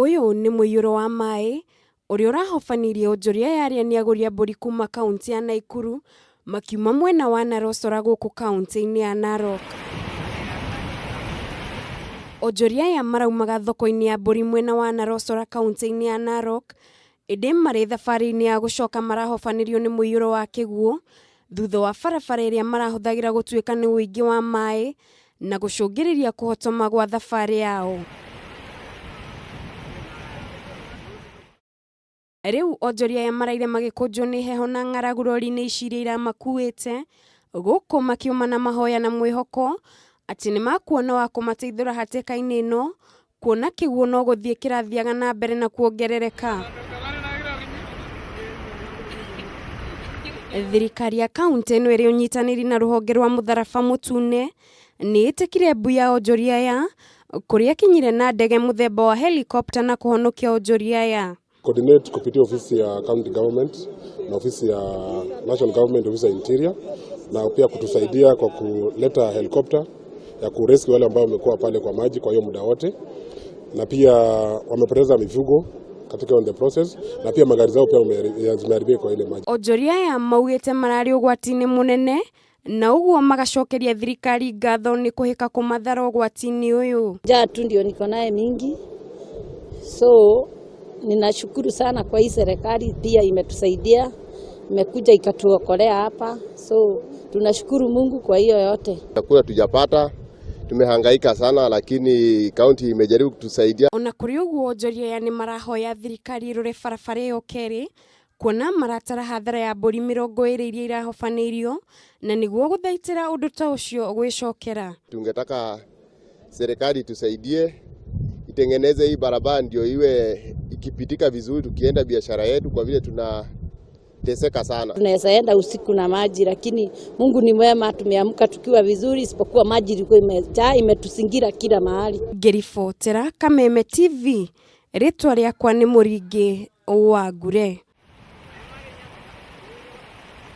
Ũyũ nĩ mũiyũro wa maĩ ũrĩa ũrahobanirie onjoria ya arĩa nĩ agũri a mbũri kuma kauntĩ ya Naikuru makiuma mwena wa Narosora gũkũ kauntĩ-inĩ ya Narok. Onjoria aya maraumaga thoko-inĩ ya mbũri mwena wa Narosora kauntĩ-inĩ ya Narok ĩndĩ marĩ thabarĩ-inĩ ya gũcoka marahobanĩrio nĩ mũiyũro wa kĩguũ thutha wa barabara ĩrĩa marahũthagĩra gũtuĩka nĩ ũingĩ wa maĩ na gũcũngĩrĩria kũhotoma gwa thabarĩ yao. Rĩu onjoria aya maraire magĩkũnjwo nĩ heho na ng'aragu rori-inĩ ici iria iramakuĩte gũkũ makiuma na mahoya na mwĩhoko atĩ nĩ makuona wa kũmateithũra hatĩka-inĩ ĩno kuona kĩguũ no gũthiĩ kĩrathiaga na mbere na kuongerereka. Thirikari ya kauntĩ ĩno ĩrĩ ũnyitanĩri na rũhonge rwa mũtharaba mũtune nĩ ĩtĩkire mbu ya onjoria aya kũrĩa ĩkinyire na ndege mũthemba wa helicopter na kũhonokia onjoria aya. Coordinate kupitia ofisi ya county government na ofisi ya national government, ofisi ya interior, na pia kutusaidia kwa kuleta helicopter ya kurescue wale ambao wamekuwa pale kwa maji kwa hiyo muda wote, na pia wamepoteza mifugo katika on the process, na pia magari zao pia zimeharibika kwa ile maji. Onjoria aya maugĩte mararĩ ũgwati-inĩ mũnene na ũguo magacokeria thirikari ngatho nĩ kũhĩka kũmathara ũgwati-inĩ ũyũ. Njaa tu ndio niko naye mingi, so ninashukuru sana kwa hii serikali pia imetusaidia, imekuja ikatuokolea hapa, so tunashukuru Mungu kwa hiyo yote. Chakula tujapata, tumehangaika sana, lakini kaunti imejaribu kutusaidia. Ona kũrĩ ũguo onjoria aya nĩ marahoya thirikari ĩrore barabara ĩyo kerĩ kuona maratara hathara ya mbũri 20 iria irahobanĩirio na nĩguo gũthaitĩra ũndũ ta ũcio gwĩcokera. Tungetaka serikali tusaidie itengeneze hii barabara ndio iwe ikipitika vizuri tukienda biashara yetu, kwa vile tunateseka sana. Tunaweza enda usiku na maji, lakini Mungu ni mwema, tumeamka tukiwa vizuri, isipokuwa maji ilikuwa imejaa imetuzingira kila mahali. Ngĩribotera Kameme TV, rĩtwa rĩakwa nĩ Mũringĩ wa Ngure.